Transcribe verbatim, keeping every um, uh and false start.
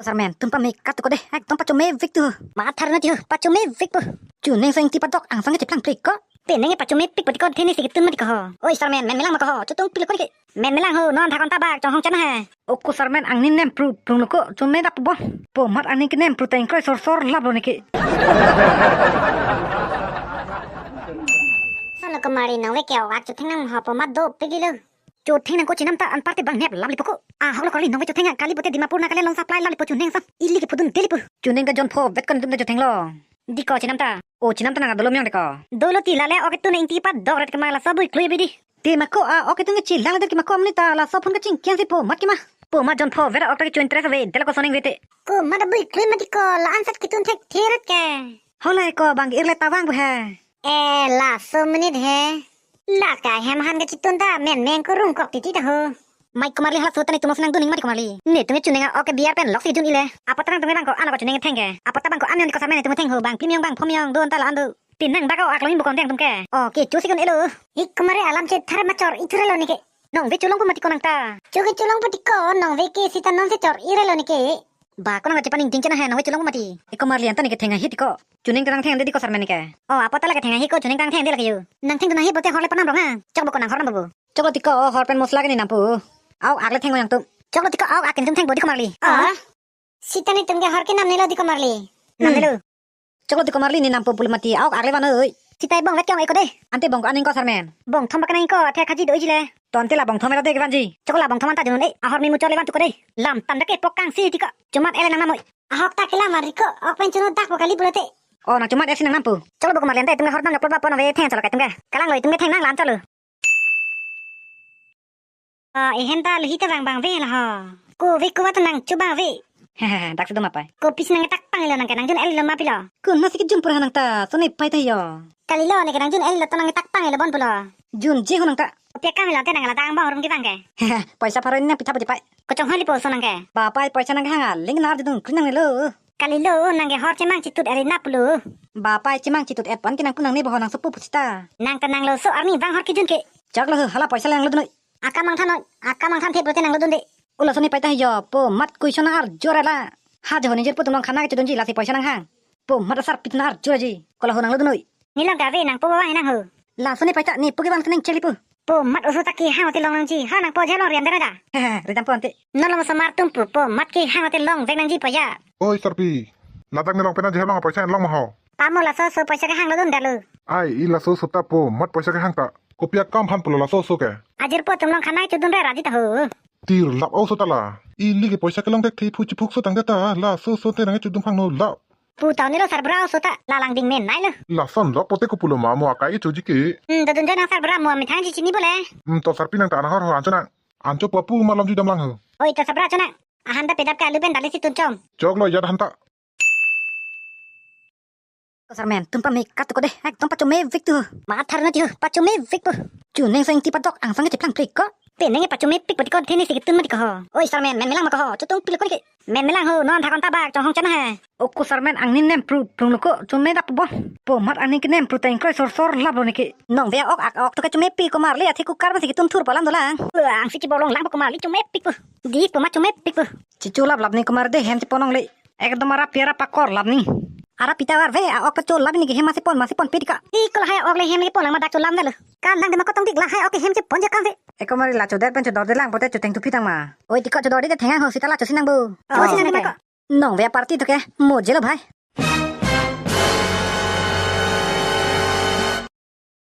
Sarmen, tun pame katu ko dei, ekdom pachomevek tu. Mathar na ti ho, pachomevek po. Chuning sang ti padok, angsong ke cheplang plek ko. Penang pachomevek pati ko, theni si ketun mati ko ho. Oi Sarmen, men melang ma ko ho, chutung pilo ko ke. Men melang ho, non thakon tabak, chonghong chana he. Oko Sarmen, angni nem pru, prung lo ko, chome dap bo. Po mat angni ke nem pru teng kroi sor sor lap lo neke. Salo ko mari nang vek ke ok, chutheng nang ho po mat do, pegilo. Chutheng nang ko chinam ta anparte bang nep lap lipo ko. Ahok lo kali nong vek chutheng kali pote Dimapur Nagaland along supply lap lipo chuning sa. Ili ke pudun deli po. Chuning ta jon pho vet kon tum ta chutheng lo. Di ko chinam ta. O chinam ta nang dolo miyang de ko. Dolo ti lale ok tu neng ti padok ret kemang laso bui klui bidi. Ti ma ko a ok tu nge chilang der kemang ko amni ta laso phone ke chingkiang si po mat kemang. Po mat jon pho vet ok ta ke chuin tres ve dela ko soneng vete. Ko mat bui klui mati ko la ansat ketun thek theret ke. Hola ko bang ir le tawang bu he. Eh, laso minute he. La ka hem han ke chitun ta men meng ko rung kok titi ta ho. Mai ko marli halaso ta netum nang duning mati ko marli. Netum chuning a ok ke biar pen lok si jun ile. Apo ta nangtum bang ko ano ko chuning theng ke. Apo ta bang ko amyong di ko Sarmen netum theng ho bang phimyong bang phomyong don ta la an do. Tin nang bak ko ak lo hin bukon theng tum ke. Ok, chu si kon elo. Ik ko mari alam che thar machor ithrelo neke. Nong vek cholong po mati ko nang ta. Chu ke cholong po ti ko, nong vek ke sita non si chor irelo neke. Ba ko nang chepaning ting chena he nong vek cholong po mati. Eko marli anta neke theng ahit ko. Chuning ta nang theng de di ko Sarmen neke. O apo ta lake theng ahit ko chuning ta nang theng de lake yo. Nang theng tu nang hi pote hor le panam rong ha. Chok bo ko nang hor nam bo. Chok lo ti ko hor pen mosla ke ni nam pu. Aok ak le theng ko nangtum. Chok lo ti ko aok ak ke netum theng bo di ko marli. Ah? Sita netum ke hor ke nam nelo di ko marli. Nam nelo. Chok lo ti ko marli ni nam po pulo mati aok ak le van oi. Sita bong vet kyong eko dei. Ante bong ko aning ko Sarmen. Bong thom bak nang ko the khaji do ji le. To ante la bong thom era de ke vanji. Chok la bong thom anta junun e. Ahor mi muchor le van tu ko dei. Lam tam dak ke pok kang si ti ko. Chumat ele nang nam oi. Ahok ta ke lam mari ko. Ok pen chunu dak po kali pulote. O nang chumat e si nang nam pu. Chok lo bo ko marli ante tum ke hor nam lok lo ba pon ve theng chalo kai tum ke. Kalang lo itum ke theng nang lam chalo. Ah, ehem ta luhi ta bang bang ve la ho. Ko ve ko va ta nang chu bang ve. Hehehe, dak si do ma pai. Ko pis nang tak pang ilo nang ke nang jun el lo ma pilo. Ko na si ke jun pura nang ta, so ne pai ta yo. Kali lo ne ke nang jun el lo ta nang tak pang ilo bon pulo. Jun je ho nang ta. Kopia kam ilo te nang la dang bang rum ke bang ke. Hehe, paisa pharo ni nang pitha pati pai. Ko chonghon lipo so nang ke. Ba pai paisa nang ke hang a, ling nar di dung kri nang ne lo. Kali lo nang ke hor chemang chitut eri nap lo. Ba pai chemang chitut et pan ke nang pu nang ne boho nang sopu pusita. Nang ta nang lo so arni bang hor ke jun ke. Chok lo hala paisa le nang lo dunoi. Akam mangthan noi, akam mangthan the pulote nang lo dun de. Ula soni paita yo, po mat kuisona ar jora la. Ha jo ni jer po tum long khana ke chudunji lasi paisa nang hang. Po mat asar pitna ar jora ji. Kola ho nang lo dunoi. Ni long kave nang po ba nang ho. La soni paita ni po ke bang teneng cheli po. Po mat oso ta ke hang ote long nangji. Ha nang po je long riam dera da. Hehe, ridam po ante. Non long samar tum po, po mat ke hang ote long vek nangji po ya. Oi Sarpi. Ladak ni long pena je long paisa long ma ho. Pamo laso so paisa ke hang lo dun dalo. Ai, i laso so ta po, mat paisa ke hang ta. Kopia kam phan pulo laso so ke. Ajir po tum long khana chudun re raji ta ho. Tir lap o so ta la. Ili ke paisa ke long thek the phu chipuk so tang ta la so so te nang chudun phang no la. Pu tau ni lo sarbra o so ta la lang ding men nai lo. Lason lok pote ko pulo ma mo akai chuji ke. Hmm, dodun jo nang sarbra mo methang ji chini bole. Hmm, to Sarpi nang ta anahor ho ancho nang. Ancho po pu ma lam ju dam lang ho. Oi to sarbra cho nang. Ahan ta pedap ke alu pen dali si tun chom. Chok lo ya han ta. Ko Sarmen, tun pame katu ko dei, ekdom pachomevek tu. Mathar na ti ho, pachomevek po. Chuning sang ti padok, angsong ke cheplang plek ko. Penang pachomevek pati ko, theni si ketun mati ko ho. Oi Sarmen, men melang ma ko ho, chutung pilo ko ke. Men melang ho, non thakon tabak, chonghong chana he. Oko Sarmen, angni nem pru, prung lo ko, chome dap bo. Po mat angni ke nem pru teng kroi sor sor lap lo neke. Nong ve ok ak ok to ke chome pi ko marli, athe kukar ma si ketun thur palam dolang. Wah, ang si chibolong lang po ko marli, chomevek po. Di po ma chomevek po. Chichu lap lap ni ko mar de hem chepon nong le. Ekdom ara pi ara pakor lap ni. Ara pita arve a ok pacho lap ni ke hem masi pon masi pon piti ka. Ti ko lahai ok le hem le pon lang ma dak cho lam velo. Kan nang de ma kotong dik lahai ok hem chepon je kan ve. Eko mari la chodet pen chodor de lang pote choteng tu pitang ma. Oi ti ko chodor de theng ho sita la chosi nang bo. Oh, si nang de ma ko. Nong ve party to ke mo je lo bhai.